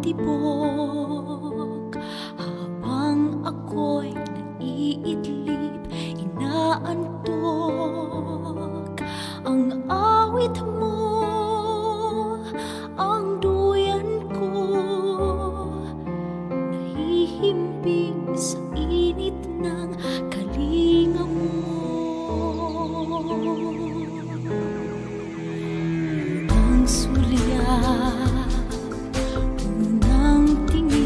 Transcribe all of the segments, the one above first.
Tibok. Habang ako'y naiidlip, inaantok ang awit mo, ang duyan ko, nahihimbing sa init ng kalinga mo. Unang sulyap, unang tingin.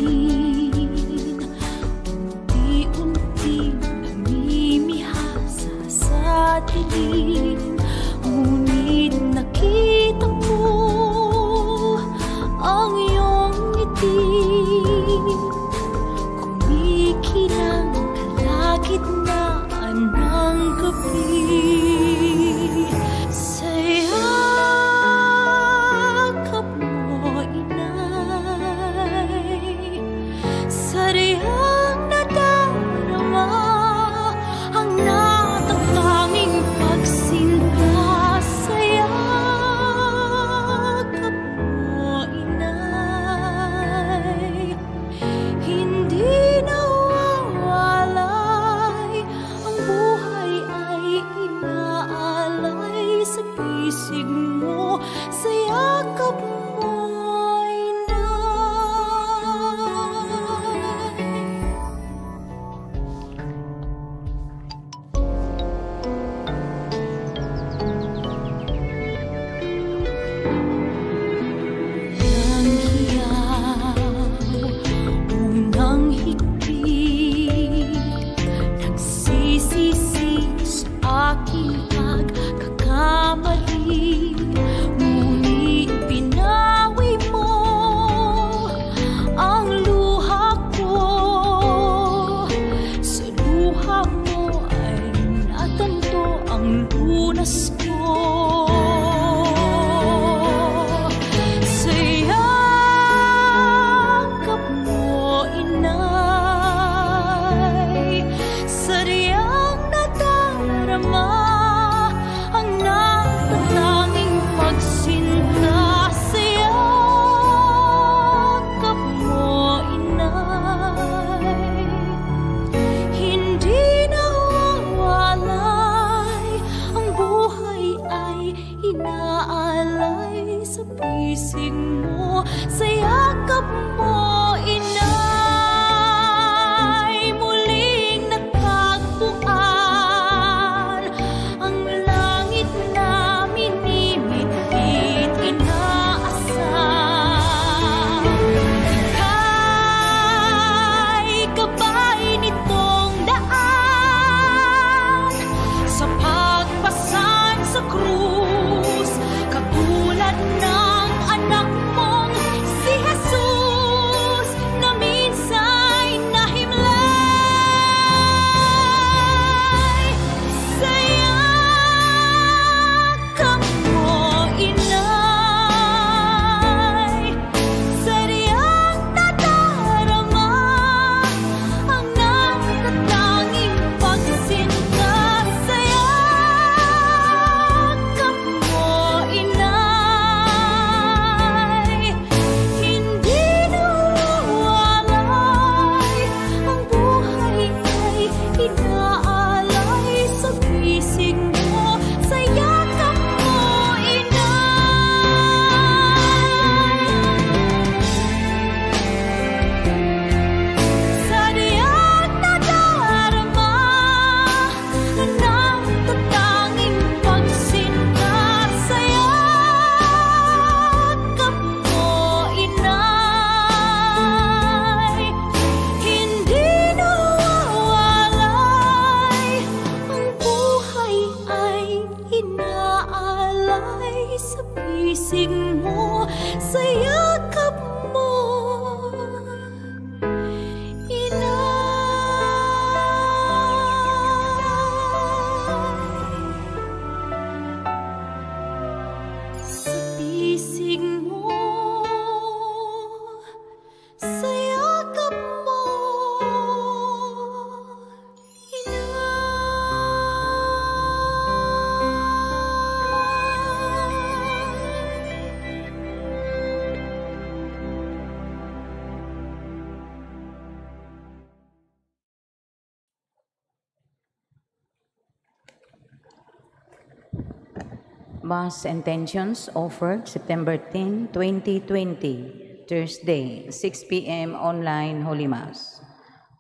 Mass intentions offered September 10, 2020, Thursday, 6 p.m. online Holy Mass.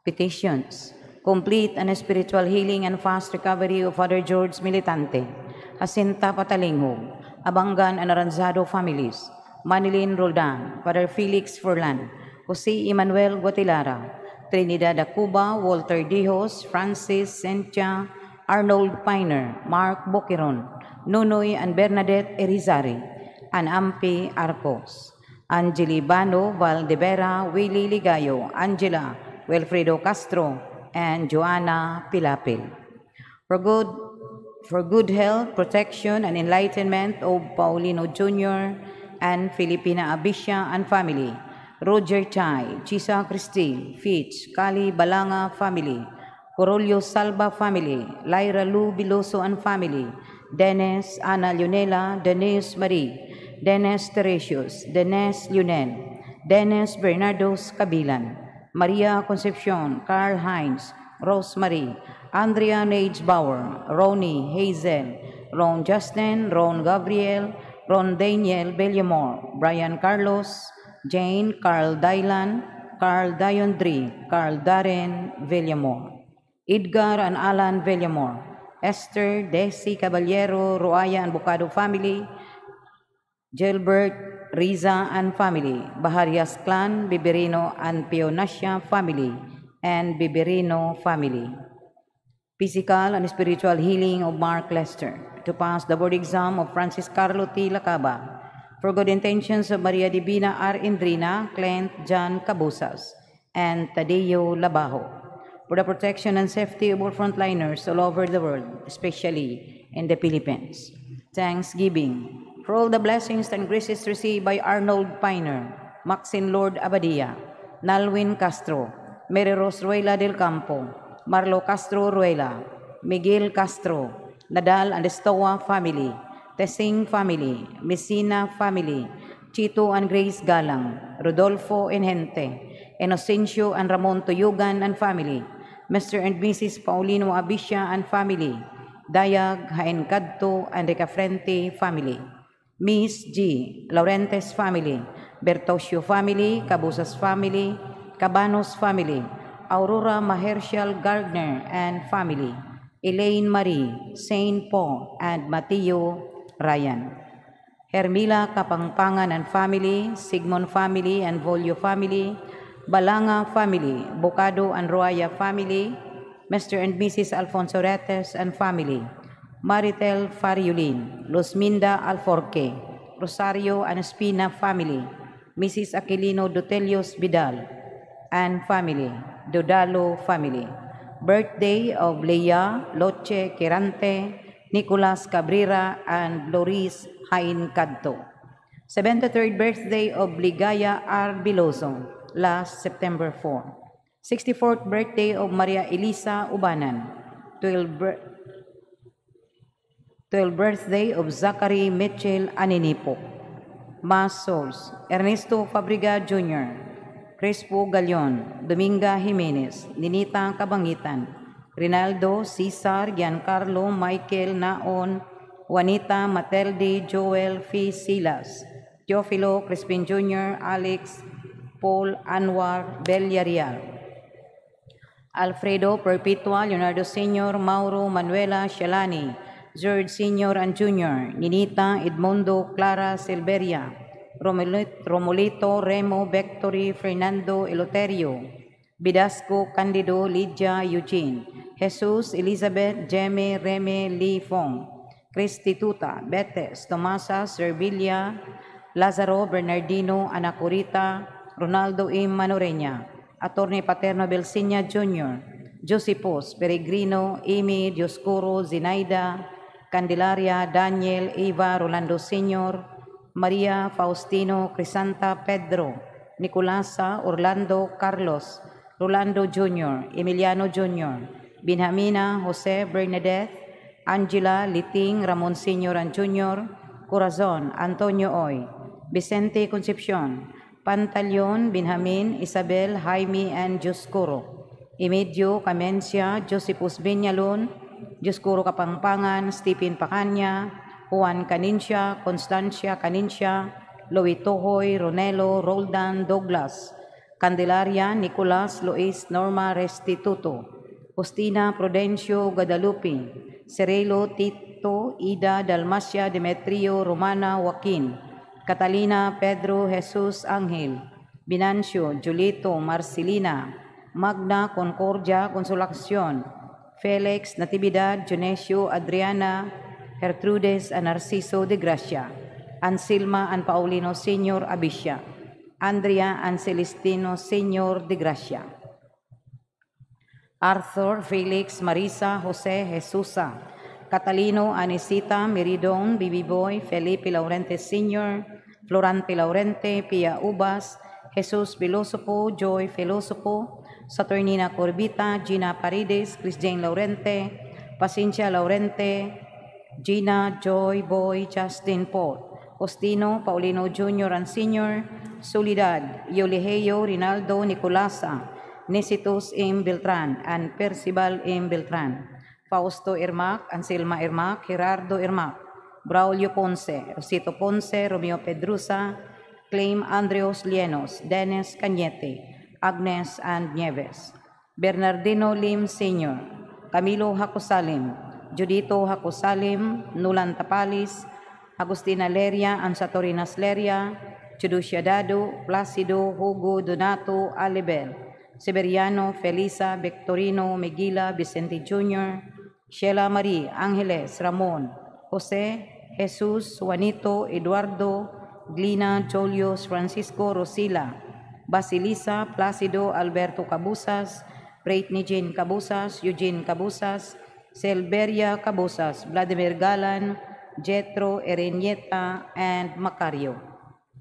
Petitions. Complete and spiritual healing and fast recovery of Father George Militante, Jacinta Patalinghog, Abangan and Aranzado families, Manilin Roldan, Father Felix Furlan, Jose Emmanuel Guatilara, Trinidad Acuba, Walter Dijos, Francis Sentia, Arnold Piner, Mark Boquiron, Nunoy and Bernadette Erizari, and Ampi Arcos, Angeli Bano Valdevera, Willie Ligayo, Angela Wilfredo Castro, and Joanna Pilapil. For good health, protection, and enlightenment of Paulino Jr. and Filipina Abisha and family, Roger Chai, Chisa Christine, Fitch, Kali Balanga family, Corolio Salva family, Lyra Lou Biloso and family, Dennis, Ana Leonela, Denise Marie, Dennis Teresius, Dennis Lionel, Dennis Bernardos Cabilan, Maria Concepcion, Carl Heinz, Rosemary, Andrea Nage Bauer, Ronnie Hazel, Ron Justin, Ron Gabriel, Ron Daniel Bellamore, Brian Carlos, Jane, Carl Dylan, Carl Diondri, Carl Darren Villamore, Edgar and Alan Villamore, Esther, Desi Caballero, Roaya and Bocado family, Gilbert, Riza and family, Baharias clan, Biberino and Pionasia family, and Biberino family. Physical and spiritual healing of Mark Lester, to pass the board exam of Francis Carlo T. Lacaba, for good intentions of Maria Divina R. Indrina, Clint John Cabusas, and Tadeo Labajo, for the protection and safety of all frontliners all over the world, especially in the Philippines. Thanksgiving for all the blessings and graces received by Arnold Piner, Maxine Lord Abadia, Nalwin Castro, Mary Rose Ruela del Campo, Marlo Castro Ruela, Miguel Castro, Nadal and Estoa family, Tessing family, Messina family, Chito and Grace Galang, Rodolfo Enhente, Inocencio and Ramon Tuyugan and family, Mr. and Mrs. Paulino Abisha and family, Dayag Haencadto and Ricafrente family, Miss G. Laurentes family, Bertosio family, Cabusas family, Cabanos family, Aurora Mahershal Gardner and family, Elaine Marie, Saint Paul, and Mateo Ryan. Hermila Kapangpangan and family, Sigmund family and Volio family, Balanga family, Bocado and Roaya family, Mr. and Mrs. Alfonso Retes and family, Maritel Fariulin, Losminda Alforque, Rosario and Espina family, Mrs. Aquilino Dutelios Vidal and family, Dodalo family. Birthday of Leah Loche Quirante, Nicolas Cabrera, and Loris Hain Cadto. 73rd birthday of Ligaya R. Biloso, last September 4. 64th birthday of Maria Elisa Ubanan. 12th birthday of Zachary Mitchell Aninipo. Mass Souls, Ernesto Fabriga Jr., Crespo Galion, Dominga Jimenez, Ninita Kabangitan, Rinaldo, Cesar, Giancarlo, Michael Naon, Juanita, Matilde, Joel, Fee Silas, Teofilo, Crispin Jr., Alex, Paul, Anwar, Villarreal, Alfredo, Perpetua, Leonardo Sr., Mauro, Manuela, Shalani, George Sr. and Jr., Ninita, Edmundo, Clara, Silveria, Romolito, Remo, Victory, Fernando, Eloterio, Bidasco, Candido, Lydia, Eugene, Jesus, Elizabeth, Jeme, Reme, Lee Fong, Cristituta, Betes, Tomasa, Servilia, Lazaro, Bernardino, Anacorita, Ronaldo M. Manoreña, Attorney Paterno Belsinia Jr., Josepos, Peregrino, Amy, Dioscuro, Zinaida, Candelaria, Daniel, Eva, Rolando Sr., Maria, Faustino, Crisanta, Pedro, Nicolasa, Orlando, Carlos, Rolando Jr., Emiliano Jr., Benjamina, Jose, Bernadette, Angela, Liting, Ramon Sr. and Jr., Corazon, Antonio Oy, Vicente Concepcion, Pantaleon, Benjamin, Isabel, Jaime, and Dioscuro, Emilio, Camencia, Josephus Vinyalon, Dioscuro Kapangpangan, Stephen Pacanya, Juan Canincia, Constancia Canincia, Louis Tohoy, Ronelo, Roldan, Douglas, Candelaria, Nicolas, Luis, Norma Restituto, Justina, Prudencio, Guadalupe, Cerelo, Tito, Ida, Dalmacia, Demetrio, Romana, Joaquin, Catalina, Pedro, Jesus, Angel, Binancio, Julito, Marcelina, Magna, Concordia, Consolacion, Felix, Natividad, Dionisio, Adriana, Gertrudes, and Narciso de Gracia, Anselma and Paulino Senior Abicia, Andrea and Celestino Senior de Gracia, Arthur, Felix, Marisa, Jose, Jesusa, Catalino, Anisita, Meridon, Bibi Boy, Felipe Laurente Sr., Florante Laurente, Pia Ubas, Jesus Filosopo, Joy Filosopo, Saturnina Corbita, Gina Paredes, Chris Jane Laurente, Pacincia Laurente, Gina, Joy, Boy, Justin Paul, Justino, Paulino Jr. and Sr., Soledad, Yoliheo, Rinaldo, Nicolasa, Nesitos M. Beltran, and Percival M. Beltran, Fausto Irmac, Anselma Irmac, Gerardo Irmac, Braulio Ponce, Rosito Ponce, Romeo Pedrusa, Claim Andreos Lienos, Dennis Cañete, Agnes and Nieves, Bernardino Lim Sr., Camilo Hakosalim, Judito Hakosalim, Nulan Tapalis, Agustina Leria and Satorinas Leria, Chuducia Dado, Placido, Hugo, Donato, Alibel, Severiano, Felisa, Victorino, Miguela, Vicente Jr., Sheila Marie, Angeles, Ramon, Jose, Jesus, Juanito, Eduardo, Glina, Julius, Francisco, Rosila, Basilisa, Placido, Alberto Cabusas, Britney Jean Cabusas, Eugene Cabusas, Selveria Cabusas, Vladimir Galan, Jetro, Erenieta, and Macario.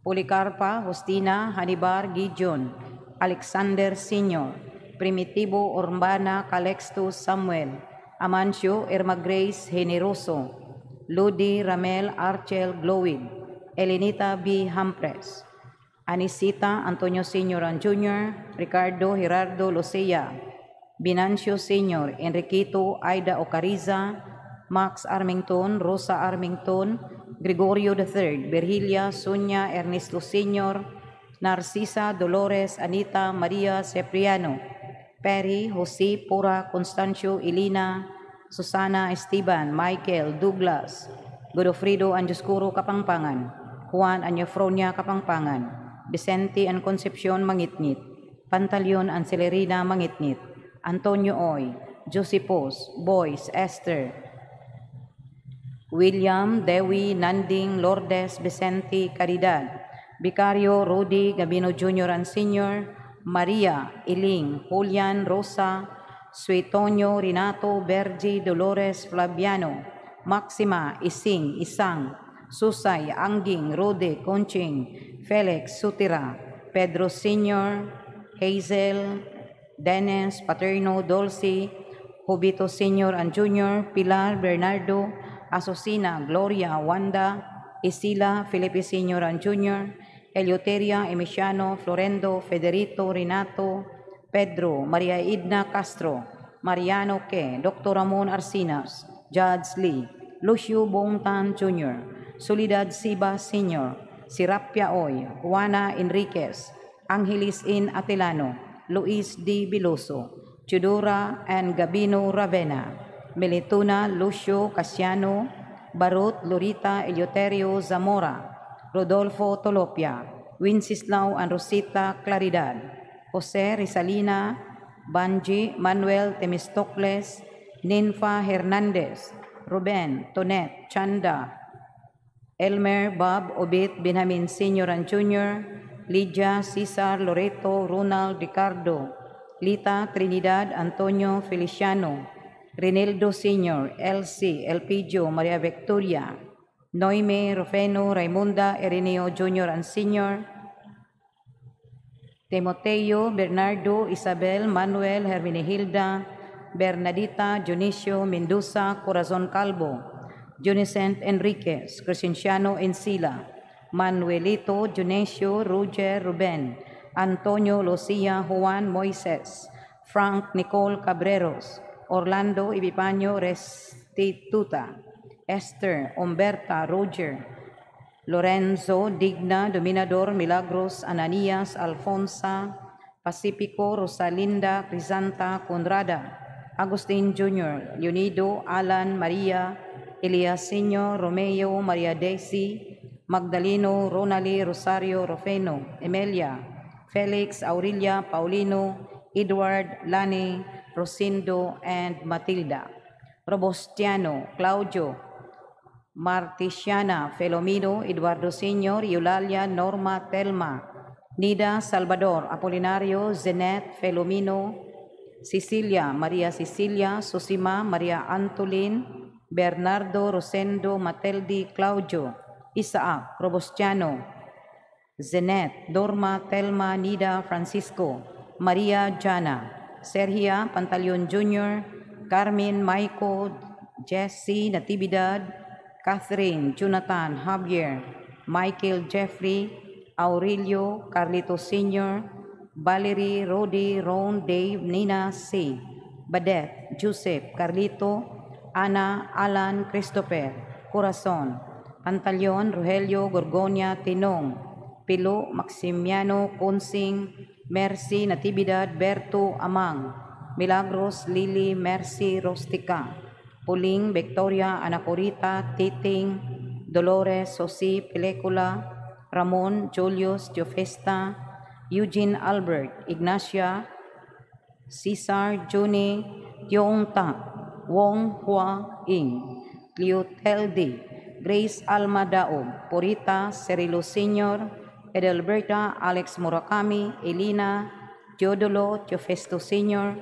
Policarpa, Justina, Hanibar, Gideon, Alexander Sr., Primitivo, Urbana, Calexto, Samuel, Amancio, Irma Grace, Generoso, Ludi, Ramel, Archel, Glowid, Elenita B. Hampres, Anisita, Antonio Sr. and Jr., Ricardo, Gerardo, Lucia, Binancio Sr., Enriquito, Aida Ocariza, Max Armington, Rosa Armington, Gregorio III, Virgilia, Sonia, Ernesto Sr., Narcisa, Dolores, Anita, Maria, Cipriano, Perry, Jose, Pura, Constancio, Elena, Susana, Esteban, Michael, Douglas, Godofredo and Dioscuro Kapangpangan, Juan and Eufronia Kapangpangan, Vicente and Concepcion Mangitngit, Pantaleon and Celerina Mangitngit, Antonio Oy, Josepos, Boys, Esther, William, Dewi, Nanding, Lourdes, Vicente, Caridad, Vicario, Rudy, Gabino Jr. and Sr., Maria, Iling, Julian, Rosa, Suetonio, Renato, Bergi, Dolores, Flaviano, Maxima, Ising, Isang, Susay, Angging, Rode, Conching, Felix, Sutira, Pedro Sr., Hazel, Dennis, Paterno, Dulce, Jobito Sr. and Jr., Pilar, Bernardo, Asusina, Gloria, Wanda, Isila, Felipe Sr. and Jr., Eleuteria, Emiciano, Florendo, Federico, Renato, Pedro, Maria Idna Castro, Mariano Ke, Dr. Ramon Arcinas, Judge Lee, Lucio Bongtan Jr., Soledad Siba Sr., Sirapia Oy, Juana Enriquez, Angelis N. Atilano, Luis D. Biloso, Chudora and Gabino Ravenna, Melitona, Lucio Casiano, Barut, Lorita, Eleuterio Zamora, Rodolfo Tolopia, Wenceslao and Rosita Claridad, Jose Rizalina, Banji, Manuel Temistocles, Ninfa Hernandez, Ruben, Tonet, Chanda, Elmer, Bob, Obit, Benjamin Sr. and Jr., Lydia, Cesar, Loreto, Ronald, Ricardo, Lita, Trinidad, Antonio, Feliciano, Renildo Sr., Elsie, Elpidio, Maria Victoria, Noime, Rufeno, Raimunda, Ireneo Jr. and Sr., Timoteo, Bernardo, Isabel, Manuel, Hermenegilda, Bernadita, Dionisio, Mendoza, Corazon Calvo, Junicent Enriquez, Crescenciano Encila, Manuelito, Dionisio, Roger, Ruben, Antonio, Lucia, Juan, Moises, Frank, Nicole Cabreros, Orlando, Epifanio, Restituta, Esther, Umberta, Roger, Lorenzo, Digna, Dominador, Milagros, Ananias, Alfonsa, Pacifico, Rosalinda, Crisanta, Conrada, Agustin Jr., Leonido, Alan, Maria, Elias Sr., Romeo, Maria Daisy, Magdaleno, Ronali, Rosario, Rofeno, Emilia, Felix, Aurelia, Paulino, Edward, Lani, Rosindo, and Matilda. Robustiano, Claudio, Marticiana, Felomino, Eduardo Sr., Eulalia, Norma, Telma, Nida, Salvador, Apolinario, Zenet, Felomino, Cecilia, Maria Cecilia, Susima, Maria Antolin, Bernardo, Rosendo, Mateldi, Claudio, Isaac, Robustiano, Zenet, Norma, Telma, Nida, Francisco, Maria Jana, Sergia, Pantaleon Jr., Carmen, Maiko, Jesse, Natividad, Catherine, Jonathan, Javier, Michael, Jeffrey, Aurelio, Carlito Sr., Valerie, Rodi, Ron, Dave, Nina, C., Badet, Joseph, Carlito, Ana, Alan, Christopher, Corazon, Pantaleon, Rogelio, Gorgonia, Tinong, Pilo, Maximiano, Consing, Mercy, Natividad, Berto, Amang, Milagros, Lily, Mercy, Rostica, Puling, Victoria, Anacorita, Titing, Dolores, Sosi, Pelecula, Ramon, Julius, Teofesta, Eugene Albert, Ignacia, Cesar, Juni, Tiong Ta, Wong Hua Ing, Cleoteldi, Grace Alma Daog, Purita, Cerilo Sr., Edelberta, Alex Murakami, Elena, Teodolo, Teofesto Sr.,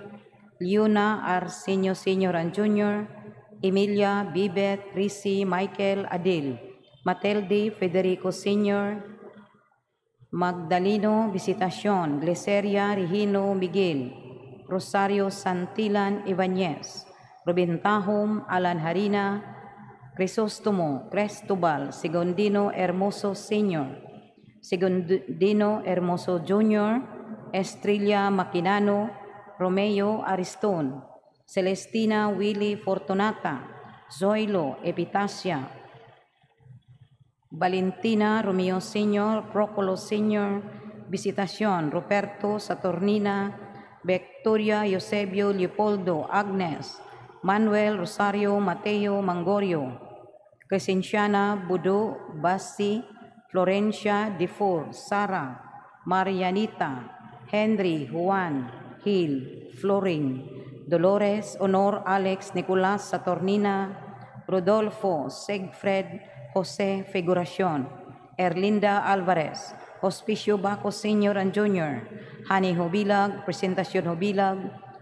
Leona Arsenio Sr. and Jr., Emilia, Bibet, Risi, Michael, Adil, Matilde, Federico Sr., Magdaleno, Visitacion, Gliceria, Regino, Miguel, Rosario Santilan, Ibanez, Ruben Tahom, Alan Harina, Crisostomo, Cristobal, Segundino Hermoso Sr., Segundino Hermoso Jr., Estrella Maquinano, Romeo Ariston, Celestina Willie Fortunata, Zoilo Epitasia, Valentina Romeo Sr., Procolo Sr., Visitacion, Roberto Saturnina, Victoria Eusebio Leopoldo, Agnes, Manuel Rosario Mateo Mangorio, Crescenciana Budo Basi, Florencia Defor, Sara, Marianita, Henry, Juan, Hill, Floring, Dolores, Honor, Alex, Nicolas, Saturnina, Rodolfo, Sigfred, Jose Figuracion, Erlinda Alvarez, Hospicio Baco Sr. and Jr., Hani Hubilag, Presentacion Hubilag,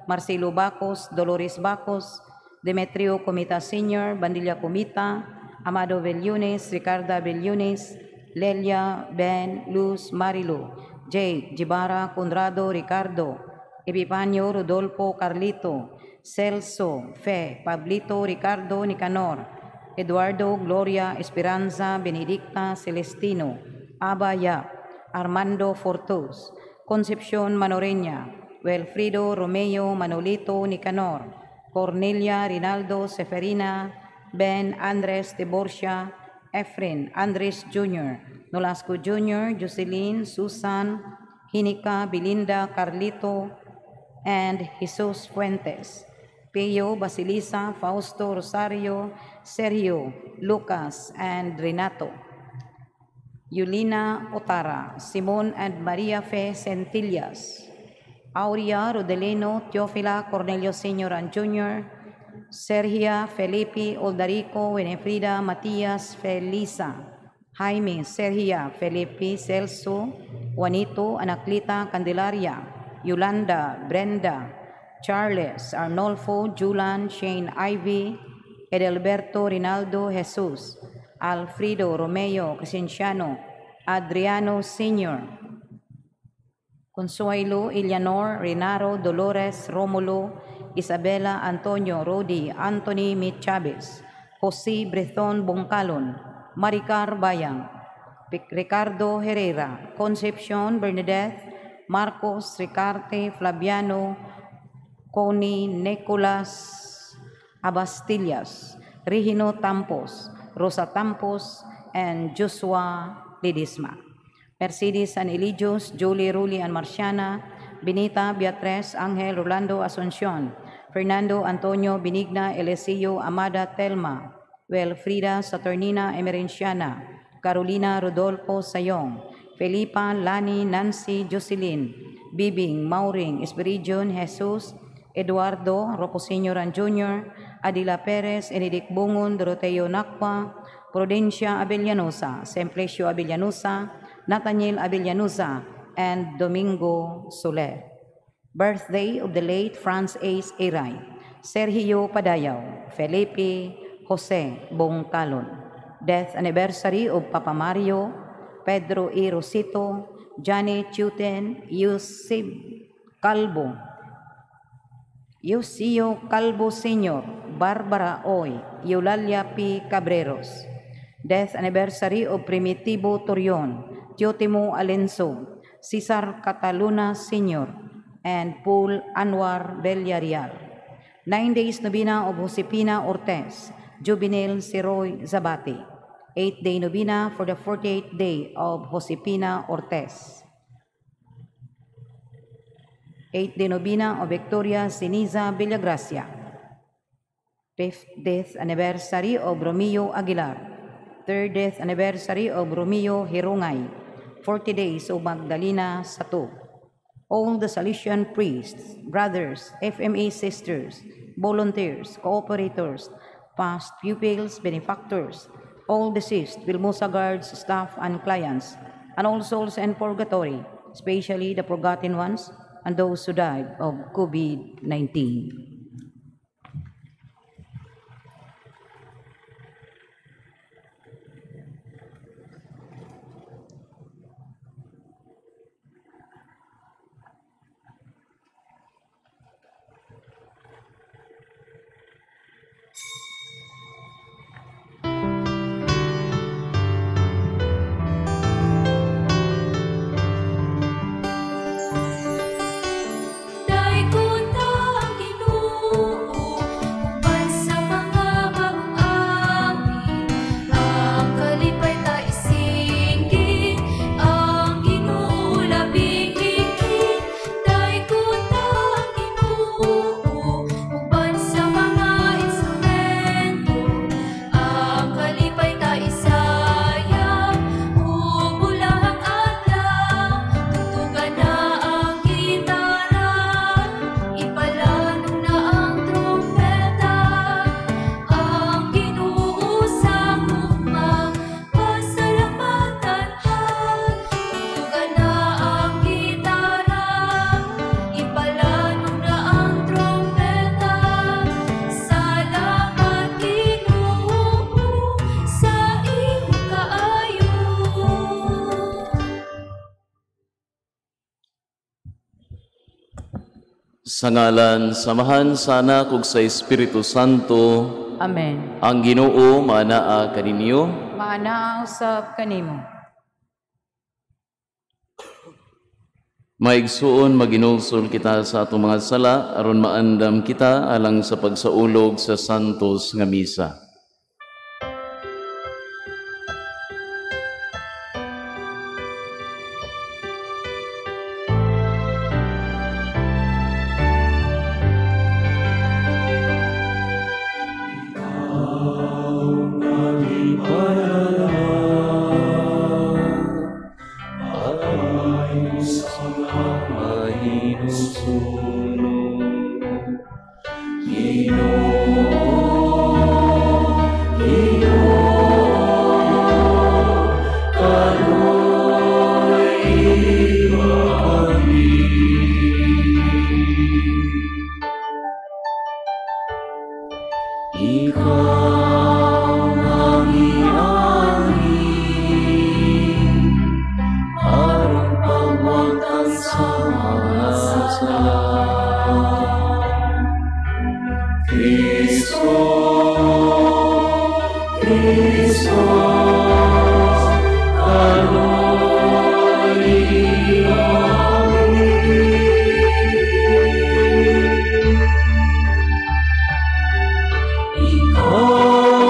Marcelo Bacos, Dolores Bacos, Demetrio Comita Sr., Bandilla Comita, Amado Bellunes, Ricarda Bellunes, Lelia, Ben, Luz, Marilu, Jake, Gibara, Conrado, Ricardo, Epifanio, Rodolfo, Carlito, Celso, Fe, Pablito, Ricardo, Nicanor, Eduardo, Gloria, Esperanza, Benedicta, Celestino, Abaya, Armando Fortus, Concepcion Manoreña, Wilfrido, Romeo, Manolito, Nicanor, Cornelia, Rinaldo, Seferina, Ben, Andres, Tiborcia, Efren, Andres Jr., Nolasco Jr., Jocelyn, Susan, Hinika, Belinda, Carlito, and Jesus Fuentes. Pio, Basilisa, Fausto, Rosario, Sergio, Lucas, and Renato. Yulina Otara, Simon and Maria Fe Centillas, Aurea Rodelino, Teofila Cornelio Sr. and Jr., Sergia, Felipe, Oldarico, Winifrida, Matias, Felisa, Jaime, Sergia, Felipe, Celso, Juanito, Anaclita, Candelaria, Yolanda, Brenda, Charles, Arnolfo, Julan, Shane Ivy, Edelberto, Rinaldo, Jesus, Alfredo, Romeo, Crescenciano, Adriano Sr., Consuelo, Eleanor, Renaro, Dolores, Romulo, Isabela, Antonio, Rodi, Anthony M. Chavez, Jose Brethon Bongkalon, Maricar Bayang, Ricardo Herrera, Concepcion Bernadette, Marcos, Ricarte, Flaviano, Connie, Nicolas, Abastillas, Regino Tampos, Rosa Tampos, and Joshua Lidisma. Mercedes and Eligios, Julie Ruli and Marciana, Benita, Beatriz, Angel, Rolando Asuncion, Fernando Antonio, Benigna, Eliseo, Amada, Telma, Wilfrida, Saturnina, Emerenciana, Carolina, Rodolfo, Sayong, Felipa, Lani, Nancy, Jocelyn, Bibing, Mauring, Espiridion, Jesus, Eduardo, Roco Sr. and Jr., Adila Perez, Enedic Bungon, Doroteo Nakwa, Prudencia Abellanosa, Semplesio Abellanosa, Nathaniel Abellanosa, and Domingo Soler. Birthday of the late Franz Ace Iray, Sergio Padayaw, Felipe Jose Bongkalon. Death anniversary of Papa Mario, Pedro E. Rosito, Johnny Chuten, Yusib Calvo, Yusio Calvo Sr., Barbara Oy, Eulalia P. Cabreros. Death anniversary of Primitivo Torion, Teotimo Alenso, Cesar Cataluna Sr., and Paul Anwar Villarreal. 9 days novena of Josepina Ortez, Juvenil Siroy Zabate. 8-day novena for the 48th day of Josepina Ortez. 8-day novena of Victoria Siniza Villagracia. 5th death anniversary of Romeo Aguilar. 3rd death anniversary of Romeo Hirungay. 40 days of Magdalena Sato. All the Salesian priests, brothers, FMA sisters, volunteers, cooperators, past pupils, benefactors, all deceased, Vilmosa guards, staff, and clients, and all souls in purgatory, especially the forgotten ones and those who died of COVID-19. Sa ngalan, samahan sa Anak ug sa Espiritu Santo. Amen. Ang Ginoo maanaa kaninyo. Maanaa usab kanimo. Maigsuon maginulsol kita sa atong mga sala aron maandam kita alang sa pagsaulog sa santos nga misa. Oh.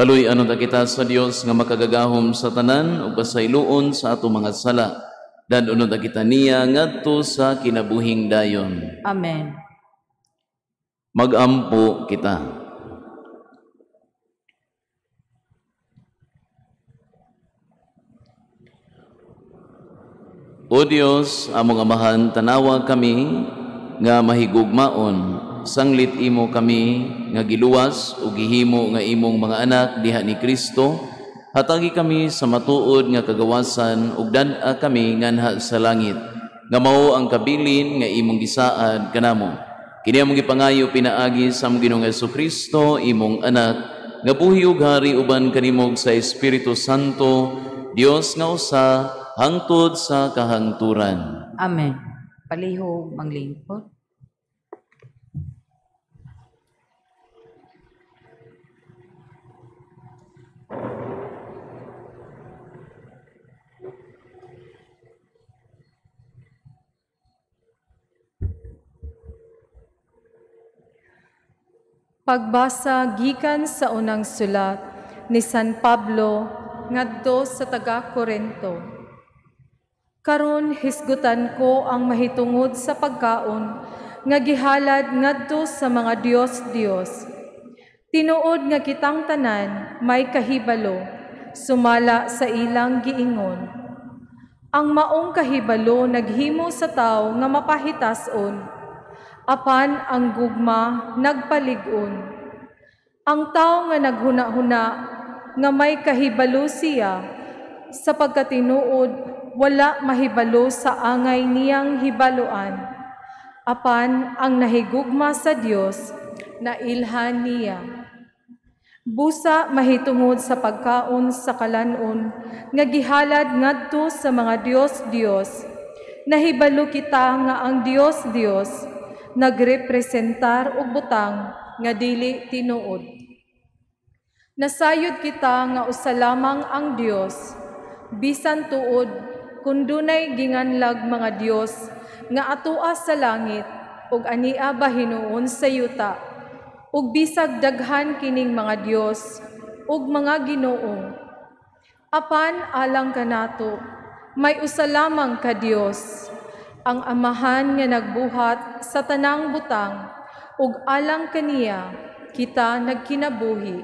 Kaluy-anon ta kita sa Dios nga makagagahom sa tanan ug pasayloon sa atong mga sala. Dad-onon ta kita niya ngadto sa kinabuhing dayon. Amen. Magampo kita. O Dios, among Amahan, tanawa kami nga mahigugmaon, sanglit imo kami nga giluwas ug gihimo nga imong mga anak diha ni Kristo. Hatagi kami sa matuod nga kagawasan ug dad-a kami nganha sa langit, nga mao ang kabilin nga imong gisaad kanamo. Kini among gipangayo pinaagi sa among Ginoong Hesukristo, imong anak, nga buhi ug hari uban kanimo sa Espiritu Santo, Dios nga usa, hangtod sa kahangturan. Amen. Palihog manglingkod. Pagbasa gikan sa unang sulat ni San Pablo ngadto sa taga-Korento. Karon hisgutan ko ang mahitungod sa pagkaon nga gihalad ngadto sa mga Dios-Dios. Tinuod nga kitang tanan may kahibalo sumala sa ilang giingon. Ang maong kahibalo naghimo sa tawo nga mapahitason, apan ang gugma nagpalig-on. Ang tawo nga naghuna-huna nga may kahibalo siya, sa pagkatinuod wala mahibalo sa angay niyang hibaluan. Apan ang nahigugma sa Dios, nailhan niya. Busa mahitungod sa pagkaon sa kalanon nga gihalad ngadto sa mga Dios-Dios, nahibalo kita nga ang Dios-Dios nagrepresentar og butang nga dili tinuod. Nasayod kita nga usa lamang ang Dios, bisan tuod kun dunay ginganlag mga Dios nga atoa sa langit ug ania bahinuon sa yuta, ug bisag daghan kining mga Dios ug mga Ginoo. Apan alang kanato, may usa lamang ka Dios, ang Amahan nga nagbuhat sa tanang butang, ug alang kaniya kita nagkinabuhi.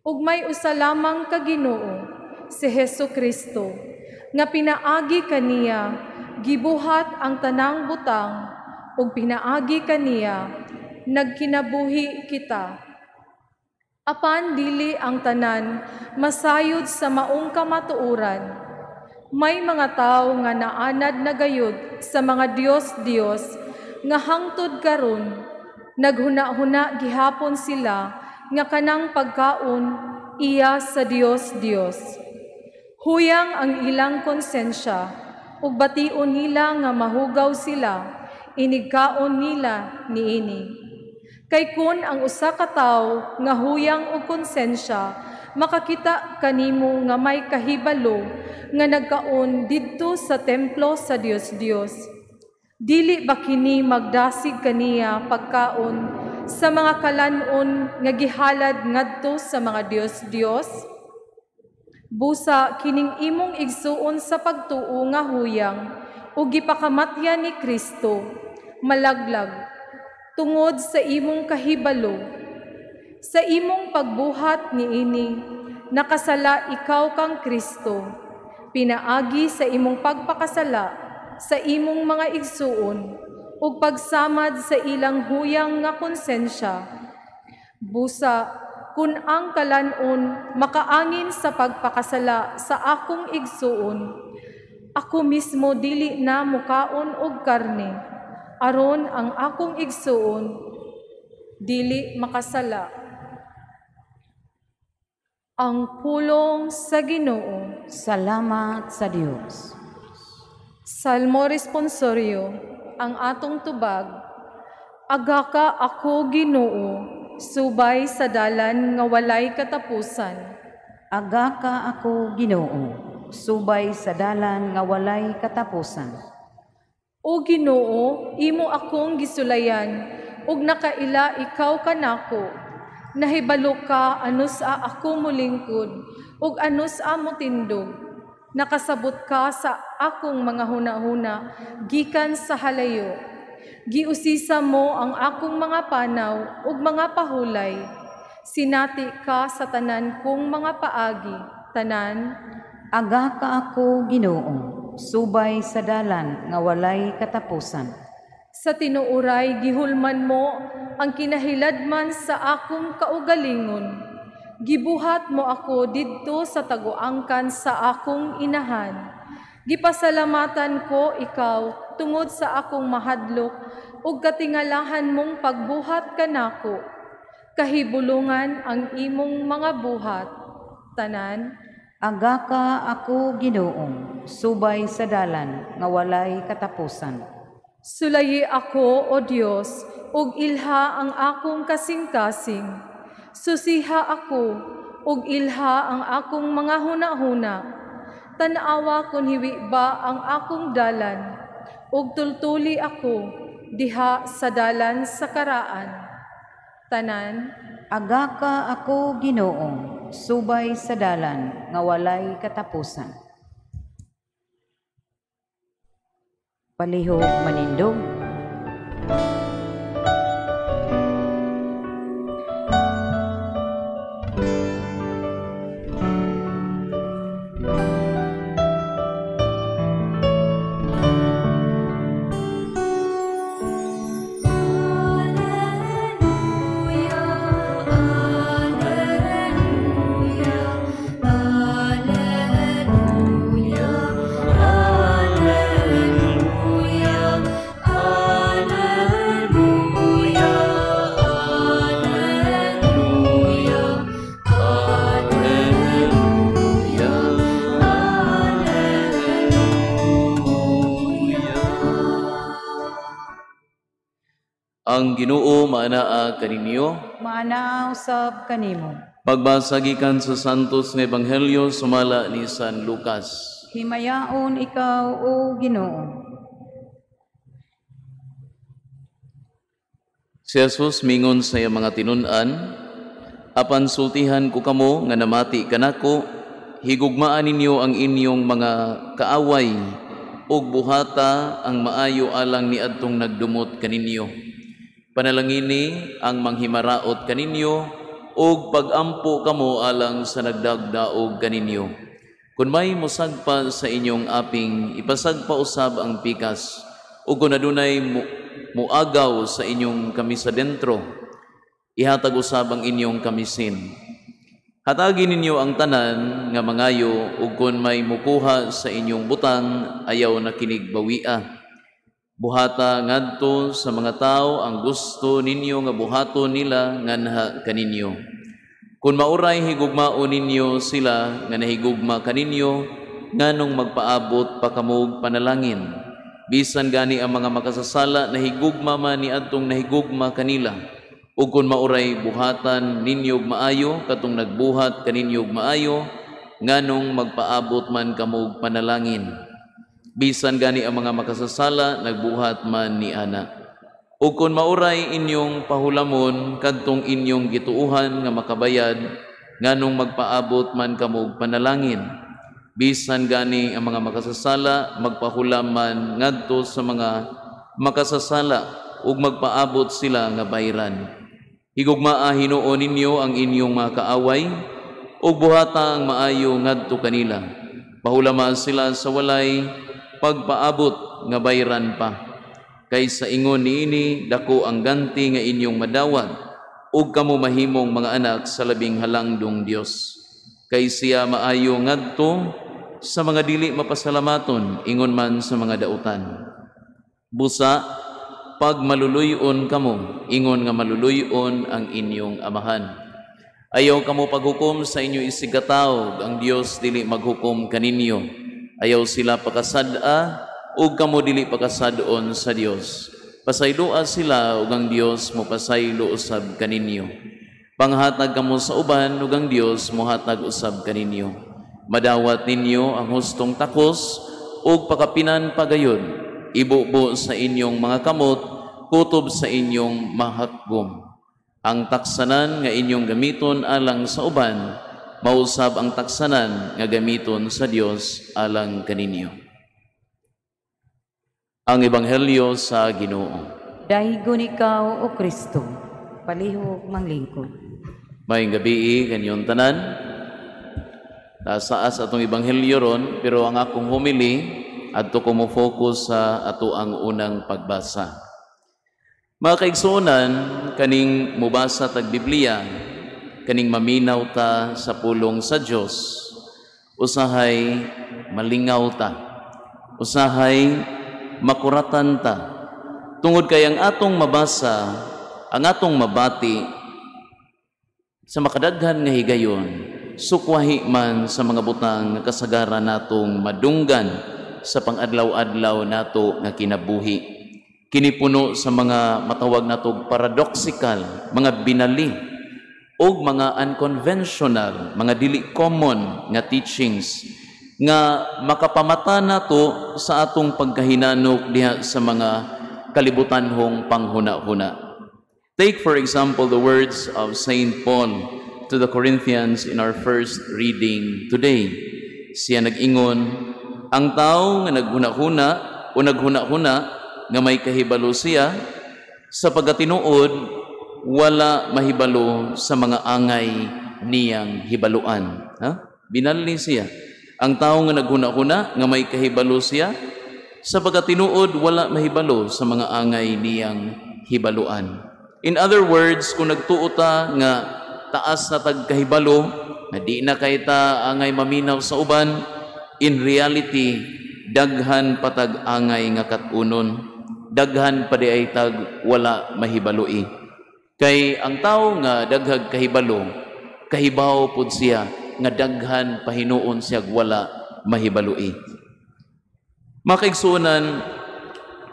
Ug may usa lamang ka Ginoo, si Hesus Kristo, nga pinaagi kaniya gibuhat ang tanang butang, ug pinaagi kaniya nagkinabuhi kita. Apan dili ang tanan masayod sa maong kamatuoran. May mga tawo nga naanad na gayud sa mga Dios-Dios nga hangtod karon naghuna-huna gihapon sila nga kanang pagkaon iya sa Dios-Dios. Huyang ang ilang konsensya ug bation nila nga mahugaw sila, inigkaon nila niini. Kay kun ang usa ka tawo nga huyang og konsensya makakita kanimo nga may kahibalo nga nagkaon didto sa templo sa Dios-Dios, dili ba kini magdasig kaniya pagkaon sa mga kalan-on nga gihalad ngadto sa mga Dios-Dios? Busa kining imong igsuon sa pagtuo nga huyang ug gipakamatyan ni Kristo malaglag tungod sa imong kahibalo. Sa imong pagbuhat niini nakasala ikaw kang Kristo, pinaagi sa imong pagpakasala sa imong mga igsuon ug pagsamad sa ilang huyang nga konsensya. Busa kun ang kalan-on makaangin sa pagpakasala sa akong igsuon, ako mismo dili na mukaon og karne, aron ang akong igsuon dili makasala. Ang pulong sa Ginoo. Salamat sa Dios. Salmo responsorio, ang atong tubag. Agaka ako Ginoo, subay sa dalan nga walay katapusan. Agaka ako Ginoo, subay sa dalan nga walay katapusan. O Ginoo, imo akong gisulayan, ug nakaila ikaw kanako. Nahibalo ka anus-a ako molingkod ug anus-a motindog. Nakasabot ka sa akong mga hunahuna gikan sa halayo. Giusisa mo ang akong mga panaw ug mga pahulay. Sinati ka sa tanan kong mga paagi. Tanan, Aga ka ako, Ginoo, subay sa dalan nga walay katapusan. Sa tinuoray gihulman mo ang kinahiladman sa akong kaugalingon. Gibuhat mo ako didto sa taguangkan sa akong inahan. Gipasalamatan ko ikaw tungod sa akong mahadlok ug katingalahan mong pagbuhat kanako. Kahibulungan ang imong mga buhat. Tanan, Aga ka ako, Ginoo, subay sa dalan nga walay katapusan. Sulayi ako, O Dios, ug ilha ang akong kasing-kasing. Susiha ako, ug ilha ang akong mga hunahuna. Tan-awa kun hiwi ba ang akong dalan, ug tultuli ako diha sa dalan sa karaan. Tanan, Aga ka ako, Ginoo, subay sa dalan nga walay katapusan. Palihog manindog. Ang Ginoo maanaa kaninyo, Maanaa usab kanimo. Pagbasa gikan sa Santos nga Ebanghelyo sumala ni San Lucas. Himayaon ikaw, o Ginoo. Si Jesus mingon sa iyang mga tinun-an, apan sultihan ko kamo nga namati kanako, higugmaan ninyo ang inyong mga kaaway ug buhata ang maayo alang niadtong nagdumot kaninyo. Panalangini ang manghimaraot kaninyo ug pagampo kamo alang sa nagdagdaog kaninyo. Kun may mosagpa sa inyong aping, ipasagpa usab ang pikas, ug kun adunay muagaw sa inyong kamisa dentro, ihatag usab ang inyong kamisin. Hatagi ninyo ang tanan nga mangayo, ug kun may mukuha sa inyong butang, ayaw na kinig bawia. Buhata ngadto sa mga tao ang gusto ninyo nga buhaton nila nganha kaninyo. Kun mauray higugmao ninyo sila nga nahigugma kaninyo, nganong magpaabot pa kamog panalangin. Bisan gani ang mga makasasala nahigugma man niadtong nahigugma kanila. Ug kun mauray buhatan ninyo og maayo katong nagbuhat kaninyo og maayo, nganong magpaabot man kamog panalangin. Bisan gani ang mga makasasala nagbuhat man ni ana. Ug kun mauray inyong pahulamon kadtong inyong gituohan nga makabayad, nganong magpaabot man kamog panalangin. Bisan gani ang mga makasasala magpahulam man ngadto sa mga makasasala ug magpaabot sila nga bayran. Higugmaa hinuon ninyo ang inyong mga kaaway ug buhata ang maayo ngadto kanila. Pahulama sila sa walay pagpaabot nga bayran pa. Kay sa ingon niini dako ang ganti nga inyong madawat ug kamo mahimong mga anak sa labing halangdong Dios. Kay siya maayo ngadto sa mga dili mapasalamaton, ingon man sa mga dautan. Busa pag maluluyon kamo, ingon nga maluluyon ang inyong amahan. Ayaw kamo paghukom sa inyo isigkatawo, ang Dios dili maghukom kaninyo. Ayaw sila pakasad-a ug kamo dili pakasad-on sa Dios. Pasayloa sila ug ang Dios mopasaylo usab kaninyo. Panghatag kamo sa uban ug ang Dios mohatag usab kaninyo. Madawat ninyo ang hustong takos ug pakapinan pagayon. Ibubo sa inyong mga kamot, kutob sa inyong mahakgom. Ang taksanan nga inyong gamiton alang sa uban, mausab ang taksanan nga gamiton sa Dios alang kaninyo. Ang Ebanghelyo sa Ginoo. Dahigon ikaw, O Kristo, palihog manglingkod. Maayong gabii kaninyong tanan. Taas atong ebanghelyo ron, pero ang akong homily adto ko mo focus sa ato ang unang pagbasa. Mga kaigsuonan, kaning mubasa tag Biblia, kaning maminaw ta sa pulong sa Dios, usahay malingaw ta, usahay makuratan ta. Tungod kay ang atong mabasa, ang atong mabati sa makadaghan nga higayon, sukwahi man sa mga butang nga kasagaran natong madunggan sa pangadlaw-adlaw nato nga kinabuhi. Kini puno sa mga matawag nato paradoxical, mga binali og mga unconventional, mga dili common nga teachings nga makapamata nato sa atong pagkahinanok diha sa mga kalibutanhong panghuna-huna. Take, for example, the words of Saint Paul to the Corinthians in our first reading today. Siya nag-ingon, ang tao nga naghuna-huna o naghuna-huna nga may kahibalo siya, sa pagkatinuod, wala mahibalo sa mga angay niyang hibaluan. Ha? Binali siya. Ang tao nga naghuna-huna nga may kahibalo siya, sa pagkatinuod, wala mahibalo sa mga angay niyang hibaluan. In other words, kung nagtuo ta nga taas na tag kahibalo, na di na kay ta angay maminaw sa uban, in reality, daghan patag angay nga kat-unon, daghan pa di ay tag wala mahibaloi. Kay ang tao nga daghag kahibalo, kahibaw pud siya nga daghan pahinuon siya wala mahibaloi. Mga kaigsuonan,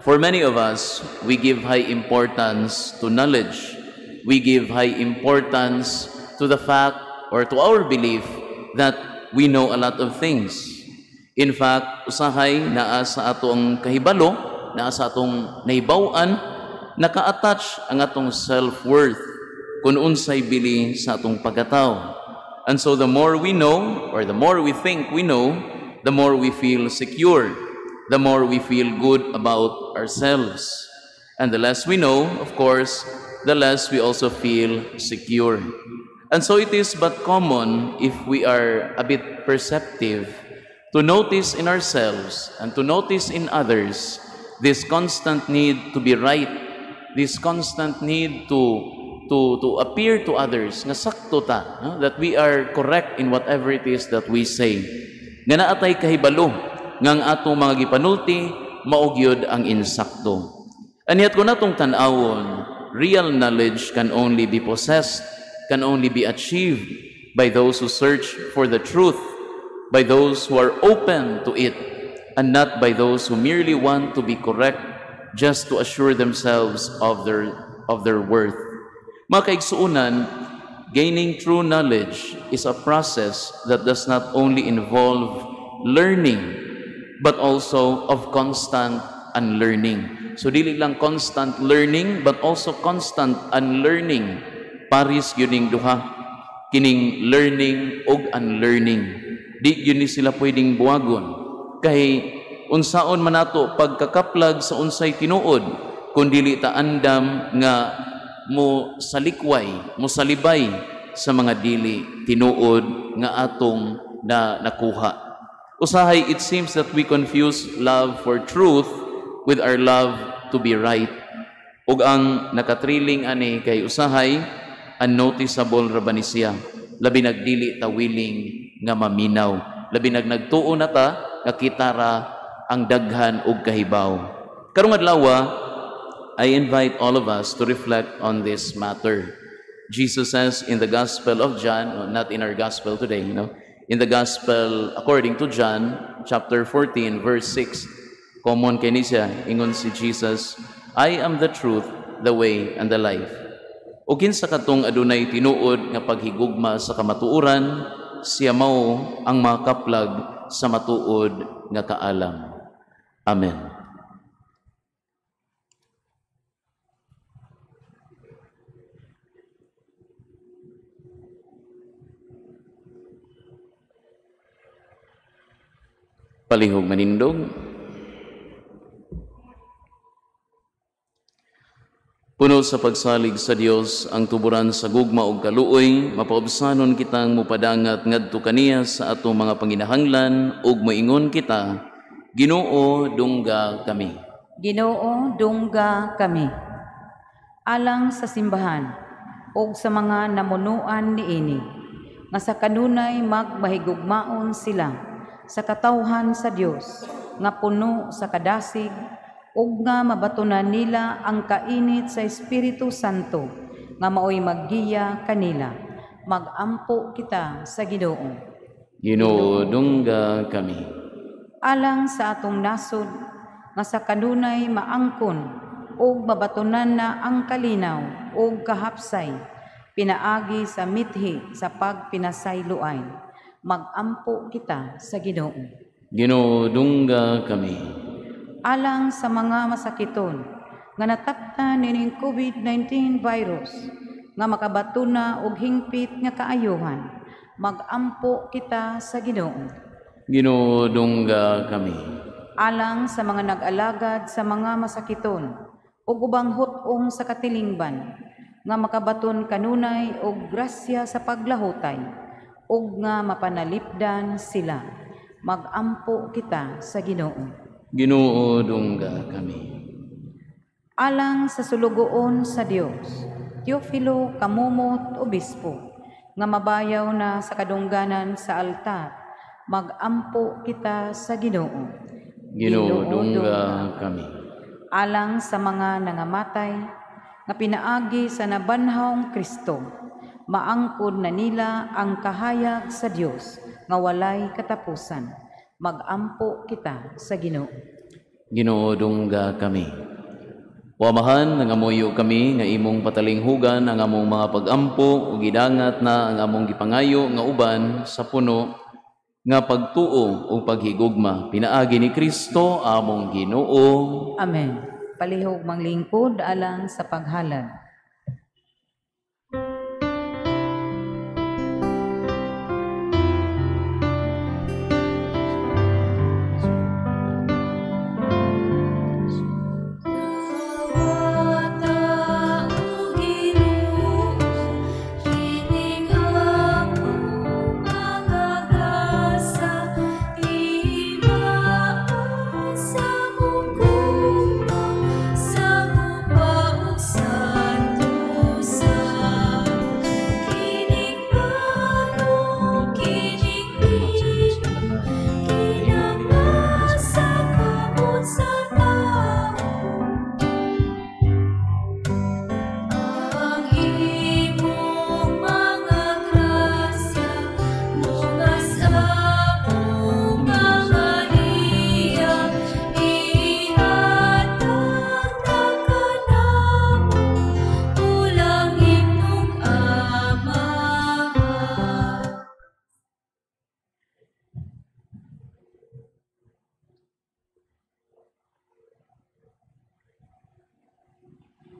for many of us, we give high importance to knowledge. We give high importance to the fact or to our belief that we know a lot of things. In fact, usahay naa sa atong kahibalo, naa sa atong nahibaw-an, naka-attach ang atong self-worth kung unsay bili sa atong pagkatao. And so the more we know, or the more we think we know, the more we feel secure, the more we feel good about ourselves. And the less we know, of course, the less we also feel secure. And so it is but common, if we are a bit perceptive, to notice in ourselves and to notice in others this constant need to be right, this constant need to appear to others nga sakto ta, no? That we are correct in whatever it is that we say. Nga naa tay kahibalo nga ang atong mga gipanulti mao gyud ang insakto. And yet kung atong tan-awon, real knowledge can only be possessed, can only be achieved by those who search for the truth, by those who are open to it, and not by those who merely want to be correct just to assure themselves of their worth. Mga kaigsuonan, gaining true knowledge is a process that does not only involve learning, but also of constant unlearning. So dili lang constant learning, but also constant unlearning. Paris gyud ning duha, kining learning ug unlearning. Di gyud ni sila pwedeng buwagon. Kay unsaon man nato pagkakaplag sa unsay tinuod kung dili ta andam nga mo salikway, mo salibay sa mga dili tinuod nga atong na nakuha. Usahay, it seems that we confuse love for truth with our love to be right. Ug ang nakatriling ani kay usahay unnoticeable ra ba ni siya. Labi nagdili ta willing nga maminaw. Labi nag nagtuo na ta nga kita ra ang daghan og kahibaw. Karong adlaw, I invite all of us to reflect on this matter. Jesus says in the Gospel of John, not in our Gospel today, in the Gospel according to John, chapter 14, verse 6, common kay ni siya, ingon si Jesus, "I am the truth, the way, and the life. O kinsa katong adunay tinuod nga paghigugma sa kamatuoran, siya mao ang makaplag sa matuod nga kaalam." Amen. Palihog manindog. Puno sa pagsalig sa Dios ang tuburan sa gugma ug kaluoy, mapaubsanon kitang mupadangat ngadto kaniya sa atong mga panginahanglan ug moingon kita, Ginoo, dungga kami. Ginoo, dungga kami. Alang sa simbahan ug sa mga namunuan niini, nga sa kanunay magmahigugmaon sila sa katawhan sa Dios nga puno sa kadasig ug nga mabatunan nila ang kainit sa Espiritu Santo nga maoy maggiya kanila. Magampo kita sa Ginoo. Ginoo, dungga kami. Alang sa atong nasod nga sa kanunay maangkon ug mabatunan na ang kalinaw ug kahapsay pinaagi sa mithi sa pagpinasayloay. Magampo kita sa Ginoo. Ginoo, dungga kami. Alang sa mga masakiton nga nataptan nining COVID-19 virus nga makabatuna og hingpit nga kaayuhan, magampo kita sa Ginoo. Ginoo, dungga kami. Alang sa mga nag-alagad sa mga masakiton ug ubang hut-ong sa katilingban nga makabaton kanunay og grasya sa paglahutay ug nga mapanalipdan sila. Magampo kita sa Ginoo. Ginoo, dungga kami. Alang sa sulugoon sa Dios, Teofilo Kamumot Obispo, nga mabayaw na sa kadungganan sa altar, magampo kita sa Ginoo. Ginoo, dungga kami. Alang sa mga nangamatay nga pinaagi sa nabanhawng Kristo, maangkod na nila ang kahayag sa Dios nga walay katapusan. Magampo kita sa Ginoo. Ginoo, dungga kami. O Amahan, nangamuyo kami nga imong patalinghugan ang among mga pagampo ug gidangat na ang among gipangayo nga uban sa puno nga pagtuo ug paghigugma pinaagi ni Kristo among Ginoo. Amen. Palihog manglingkod alang sa paghalad.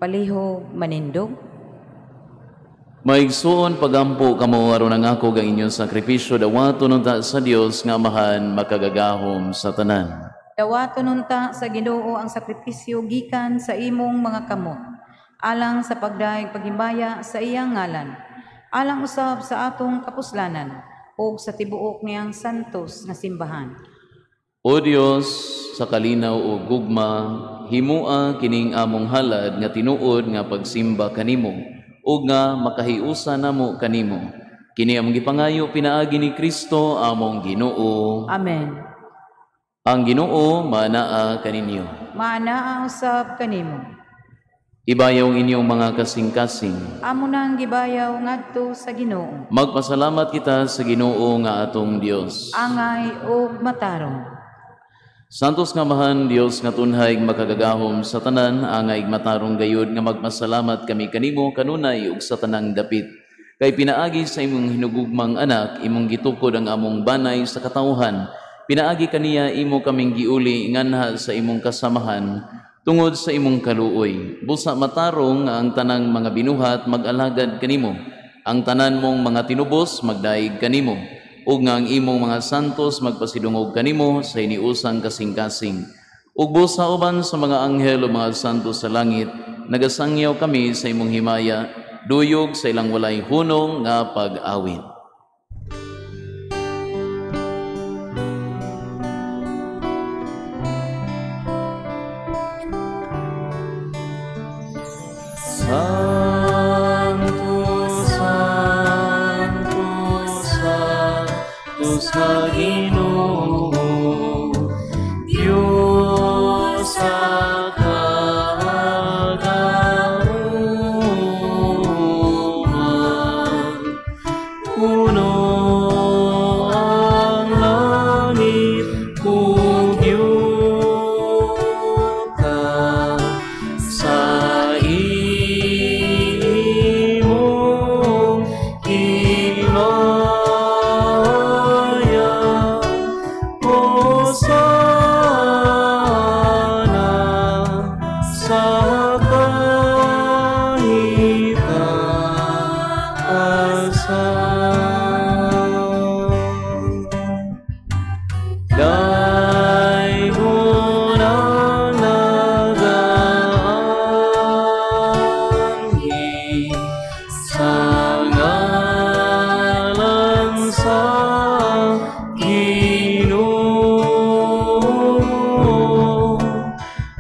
Palihog manindog. Maigsuon pagampo kamo aron ang ako ang inyong sakripisyo dawaton unta sa Dios nga Amahan makagagahom sa tanan. Dawaton unta sa Ginoo ang sakripisyo gikan sa imong mga kamot alang sa pagdayeg paghimaya sa iyang ngalan, alang usab sa atong kapuslanan ug sa tibuok niyang santos nga simbahan. O Dios, sa kalinaw o gugma, himua kining among halad nga tinuod nga pagsimba kanimo ug nga makahiusa namo kanimo. Kini among gipangayo pinaagi ni Kristo among Ginoo. Amen. Ang Ginoo manaa kaninyo. Maanaa usab kanimo. Ibayaw ang inyong mga kasing-kasing. Amo nang gibayaw ngadto sa Ginoo. Magpasalamat kita sa Ginoo nga atong Dios. Angay ug matarong. Santos nga Amahan, Dios nga tunhay makagagahom sa tanan, angay matarong gayud nga magpasalamat kami kanimo kanunay ug sa tanang dapit. Kay pinaagi sa imong hinugugmang anak, imong gitukod ang among banay sa katawhan. Pinaagi kaniya imo kaming giuli nganha sa imong kasamahan tungod sa imong kaluoy. Busa matarong nga ang tanang mga binuhat mag-alagad kanimo. Ang tanan mong mga tinubos magdaig kanimo. ug nga ang imong mga santos magpasidungog kanimo sa iniusang kasing-kasing. Ug busa uban sa mga anghel ug mga santos sa langit, nagasangyaw kami sa imong himaya, duyog sa ilang walay hunong nga pag-awit. Santo, Santo, Santo sa Ginoo, Diyos sa kagauman. Puno ang langit ug yuta sa imong himaya. Hosana sa kahitaasan. Daygon ang nagaanhi sa ngalan sa Ginoo.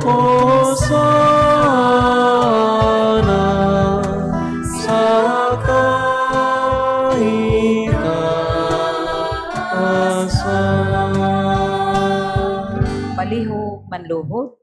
Hosana sa kahitaasan. Palihog manluhod.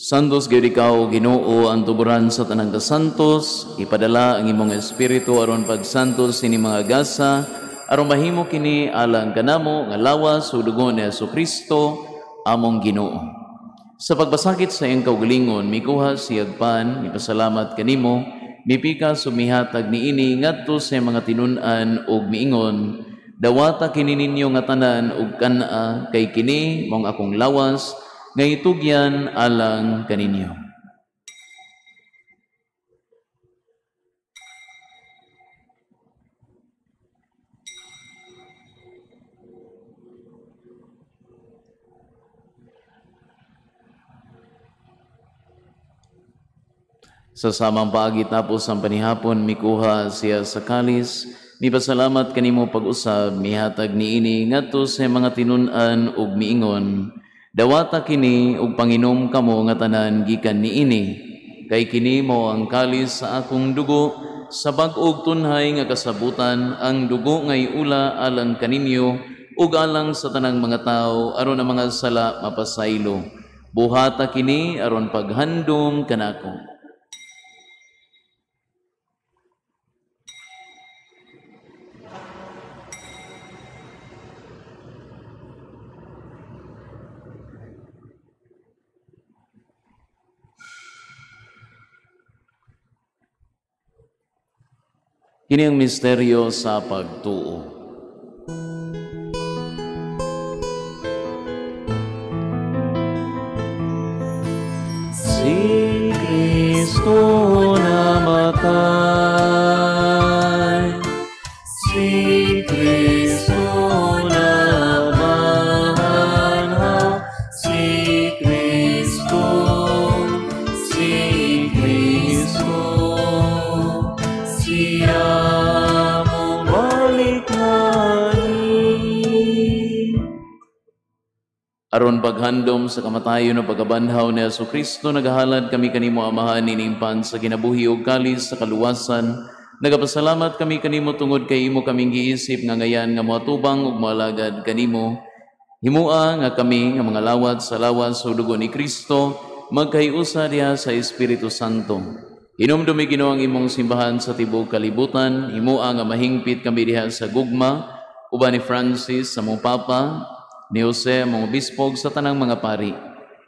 Santos gyud ikaw, Ginoo, ang tuburan sa tanang kasantos. Ipadala ang imong espiritu aron pagsantos ini mga gasa, aron mahimo kini alang kanamo nga lawas ug dugo ni Hesukristo among Ginoo. Sa pagpasakit sa iyang kaugalingon, mikuha siyag pan, mipasalamat kanimo, mipikas ug mihatag niini ngadto sa iyang mga tinun-an ug miingon, dawata kini ninyo nga tanan ug kan-a, kay kini mong akong lawas nga itugyan alang kaninyo. Sa samang paagi tapos ang panihapon, mikuha siya sa kalis, mipasalamat kanimo pag-usab, mihatag niini ngadto sa mga tinun-an ug miingon, dawata kini ug panginom kamo nga tanan gikan niini, kay kini mao ang kalis sa akong dugo, sa bag-og tunhay nga kasabutan, ang dugo nga iula alang kaninyo ug alang sa tanang mga tawo aron ang mga sala mapasaylo. Buhata kini aron paghandom kanako. Kini ang misteryo sa pagtuo. Si Kristo namatay, si Kristo nabanhaw, si Kristo, si Kristo, siya mobalik ngani. Aron paghandom sa kamatayon o pagkabanhaw ni Hesukristo, nagahalad kami kanimo Amahan ining pan sa kinabuhi ug kalis sa kaluwasan. Nagapasalamat kami kanimo tungod kay imo kaming giisip nga ngayan nga moatubang ug moalagad kanimo. Himua nga kami nga mga lawat sa lawas ug dugo ni Kristo magkahiusa diha sa Espiritu Santo. Hinumdumi Ginoo ang imong simbahan sa tibuok kalibutan. Himua nga mahingpit kami diha sa gugma uban ni Francis sa mong Papa, ni Jose among obispog sa tanang mga pari.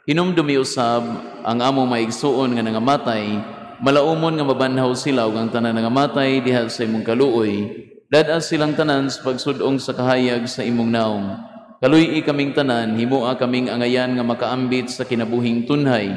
Hinumdumi usab ang among maigsuon nga nangamatay, malaumon nga mabanhaw sila ug ang tanan nangamatay diha sa imong kaluoy. Dad-a silang tanan sa pagsud-ong sa kahayag sa imong naong. Kaluy-i kaming tanan, himua kaming angayan nga makaambit sa kinabuhing tunhay.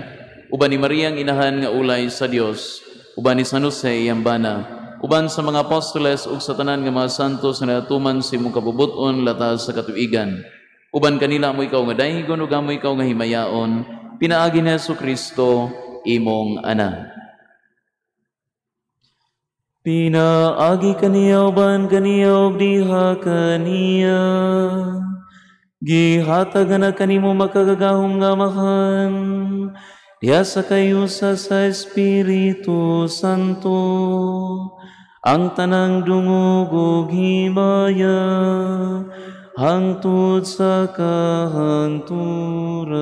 Uban ni Mariang inahan nga ulay sa Dios, uban ni San Jose iyang bana, uban sa mga apostoles ug sa tanan nga mga santos nga natuman sa imong kabubut-on latas sa katuigan. Uban kanila amo ikaw nga daygon ug amo ikaw nga himayaon, pinaagi ni Hesukristo imong anak. Pinaagi kaniya uban kaniya ug diha kaniya, gihatag na kanimo makagagahom nga Amahan, diha sa kayusa sa Espiritu Santo, ang tanang dungog ug himaya hangtod sa kahangturan.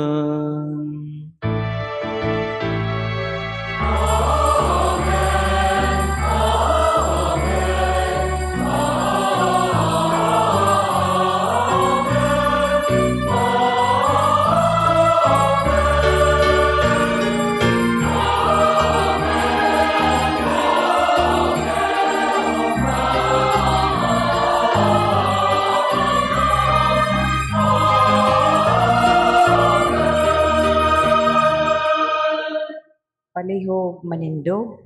Palihog manindog.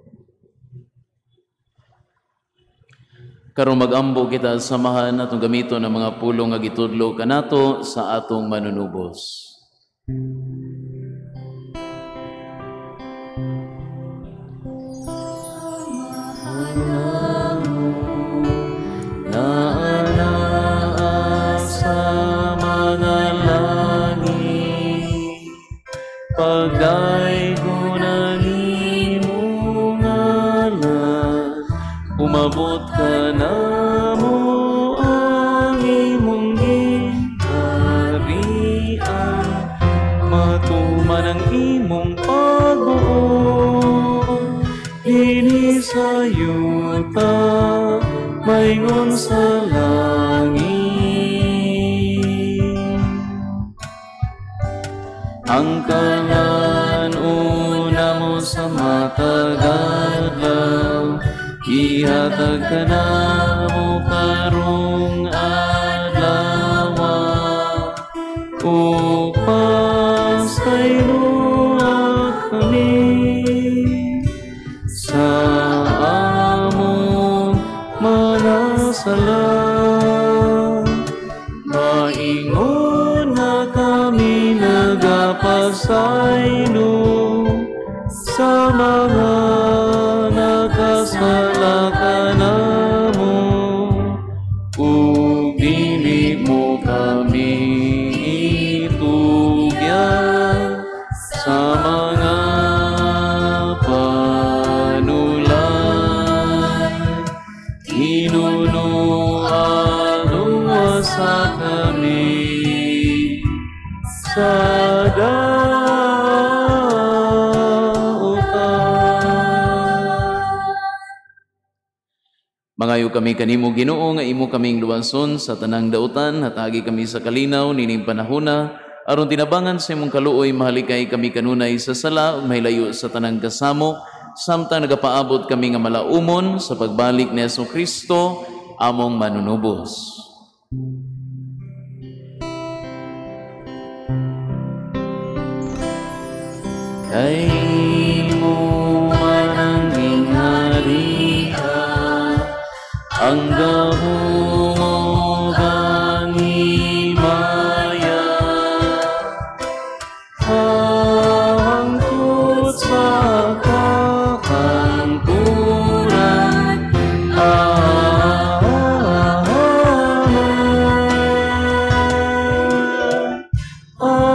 Karon magambo kita samahan atong gamiton ang mga pulong nga gitudlo kanato sa atong manunubos. Naa sa mga langit, pagdaygon ang imong ngalan, umabot ka na mo ang imong gingharian, matuman ang imong pagbuot dinhi sa yuta maingon sa langit. Ang kalan-una mo sa matag adlaw, ihatag ka na mo karong adlaw, ug pasayloa kami sa among mga sala. Maingon na kami nagapasaylo sa mga nakasala kanamo, ug dili mo kami itugyan sa mga panulay. Hinunuan sa kami sa dautan. Mangayo kami kanimo Ginoo nga imo kaming luwason sa tanang dautan, hatagi kami sa kalinaw nining panahona, aron tinabangan sa imong kaluoy mahalikay kami kanunay sa sala ug mahilayo sa tanang kasamo, samtang nagapaabot kami nga malaumon sa pagbalik ni Hesukristo among manunubos. Kay imo man ang gingharian, ang gahom ug ang himaya, hangtod sa kahangturan. Amen. Amen.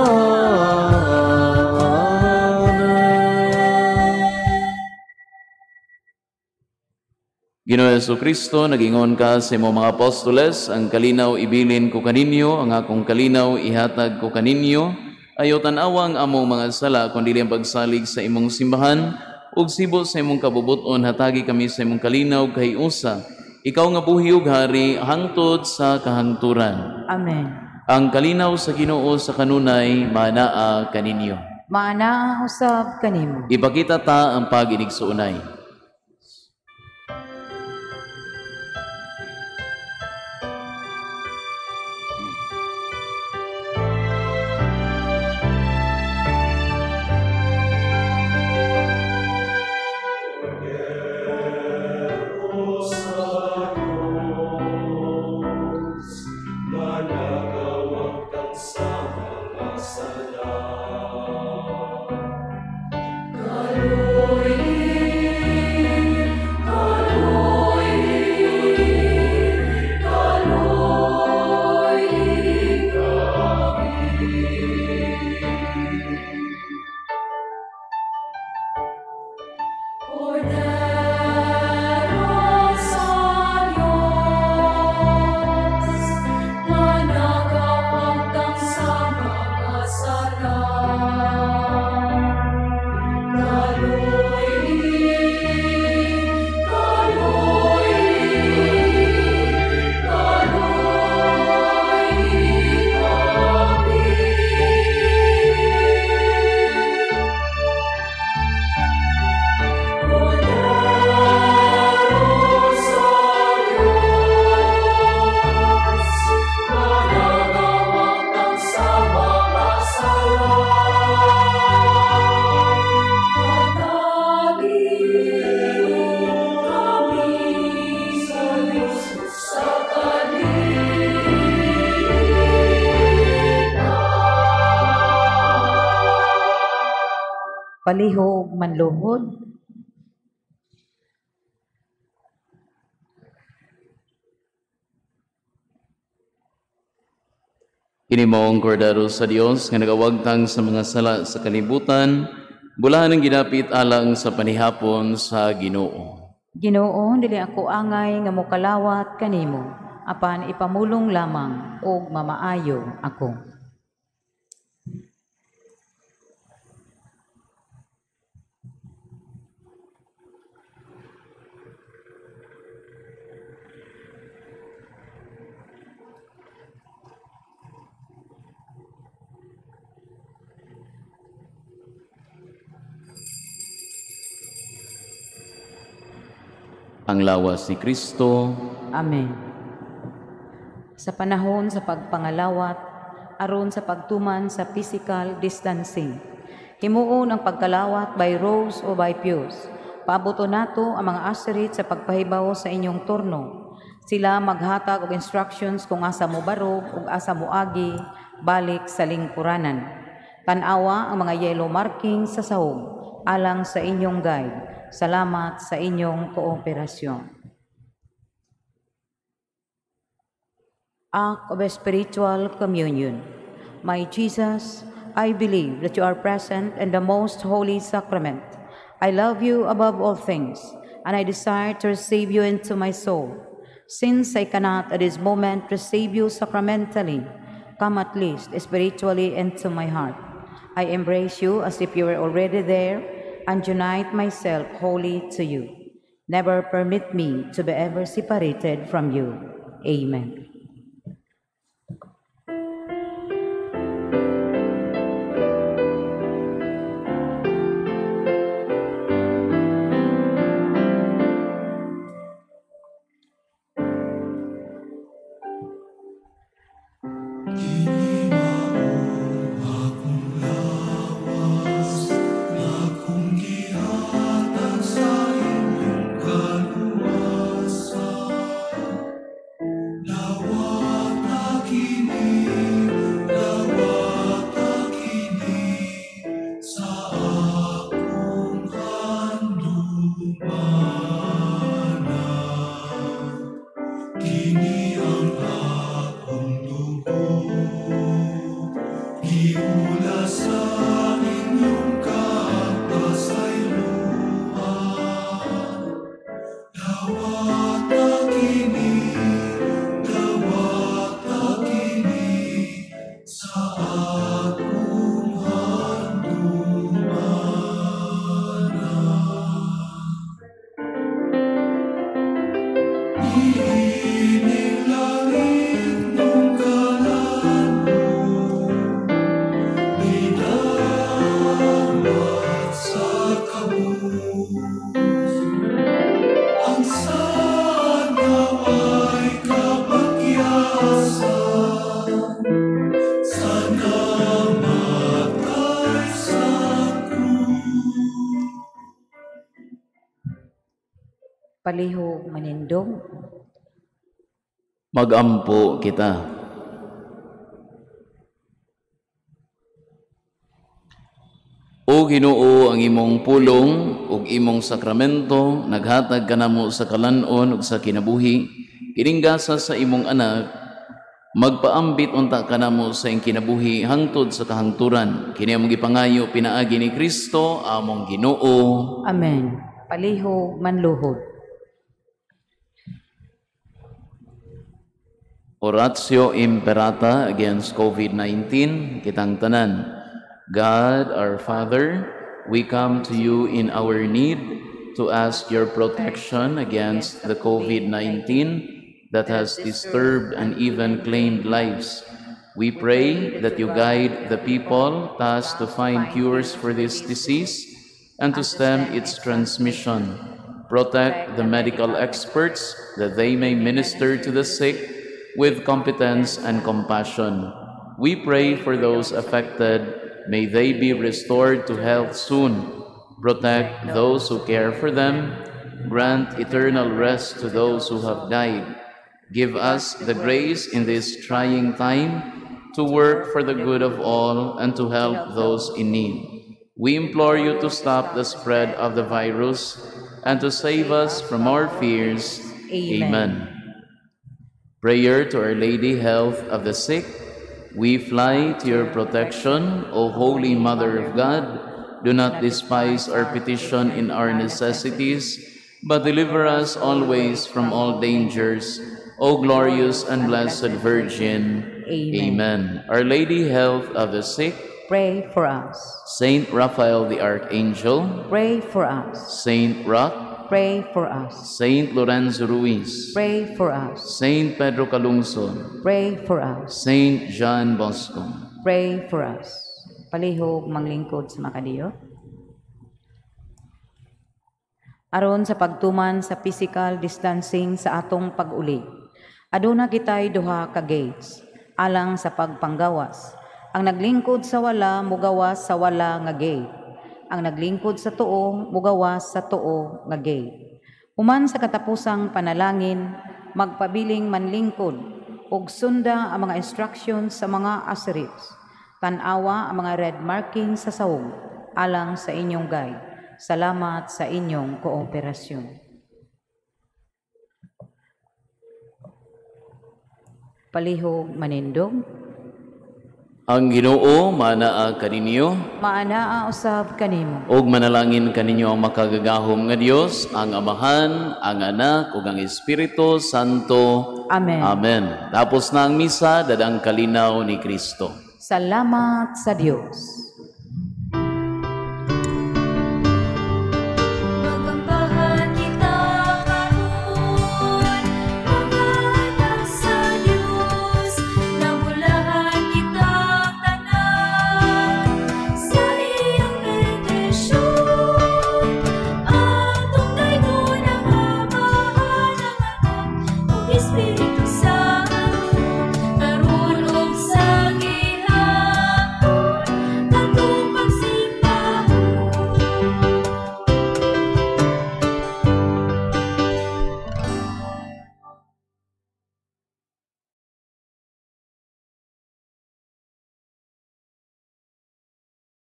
Ginoo Hesukristo, nagingon ka sa imong mga apostoles, ang kalinaw ibilin ko kaninyo, ang akong kalinaw ihatag ko kaninyo. Ayaw tan-awa ang among mga sala, kundi ang pagsalig sa imong simbahan, ug sibo sa imong kabubuton, hatagi kami sa imong kalinaw kahiusa. Ikaw nga buhi ug hari hangtod sa kahangturan. Amen. Ang kalinaw sa Ginoo sa kanunay manaa kaninyo. Maanaa usab kanimo. Ipakita ta ang pag-inigsuonay. Palihog manluhod. Kini mao ang kordero sa Dios nga nagawagtang sa mga sala sa kalibutan, bulahan ang gidapit alang sa panihapon sa Ginoo. Ginoo, dili ako angay nga mokalawat kanimo, apan ipamulong lamang og mamaayo ako. Ang lawas ni Kristo. Amen. Sa panahon sa pagpangalawat, aron sa pagtuman sa physical distancing, himuon ang pagkalawat by rows o by pews. Paabuto nato ang mga usherit sa pagpahibaw sa inyong turno. Sila maghatag og instructions kung asa mo barog ug asa mo agi balik sa lingkuranan. Tan-awa ang mga yellow markings sa sahog alang sa inyong guide. Salamat sa inyong kooperasyon. Act of Spiritual Communion. My Jesus, I believe that you are present in the most holy sacrament. I love you above all things, and I desire to receive you into my soul. Since I cannot at this moment receive you sacramentally, come at least spiritually into my heart. I embrace you as if you were already there, and unite myself wholly to you. Never permit me to be ever separated from you. Amen. Palihog manindog. Magampo kita. O Ginoo, ang imong pulong ug imong sakramento naghatag kanamo sa kalan-on ug sa kinabuhi, kining gasa sa imong anak magpaambit unta kanamo sa iyang kinabuhi hangtod sa kahangturan. Kini among gipangayo pinaagi ni Kristo among Ginoo. Amen. Palihog manluhod. Oratio Imperata against COVID-19, kitang tanan. God, our Father, we come to you in our need to ask your protection against the COVID-19 that has disturbed and even claimed lives. We pray that you guide the people tasked to find cures for this disease and to stem its transmission. Protect the medical experts that they may minister to the sick with competence and compassion. We pray for those affected. May they be restored to health soon. Protect those who care for them. Grant eternal rest to those who have died. Give us the grace in this trying time to work for the good of all and to help those in need. We implore you to stop the spread of the virus and to save us from our fears. Amen. Prayer to Our Lady, Health of the Sick. We fly to your protection, O Holy Mother of God. Do not despise our petition in our necessities, but deliver us always from all dangers, O glorious and blessed Virgin. Amen. Amen. Our Lady, Health of the Sick, Pray for us. Saint Raphael the Archangel, Pray for us. Saint Roch, Pray for us. Saint Lorenzo Ruiz, Pray for us. Saint Pedro Calungsod, Pray for us. Saint John Bosco. Pray for us. Palihog manglingkod sa makadiyo. Aron sa pagtuman sa physical distancing sa atong pag-uli, aduna kitay duha ka gates alang sa pagpanggawas. Ang naglingkod sa wala mugawas sa wala nga gate. Ang naglingkod sa tuo mugawas sa tuo nga gate. Human sa katapusang panalangin, magpabiling manlingkod ug sunda ang mga instructions sa mga aserips. Tan-awa ang mga red markings sa sahog alang sa inyong guide. Salamat sa inyong kooperasyon. Palihog manindog. Ang Ginoo manaa kaninyo, Maanaa usab kanimo. ug manalangin kaninyo ang makagagahom nga Dios, ang Amahan, ang Anak ug ang Espiritu Santo. Amen. Amen. Tapos na ang misa, dadang kalinaw ni Kristo. Salamat sa Dios.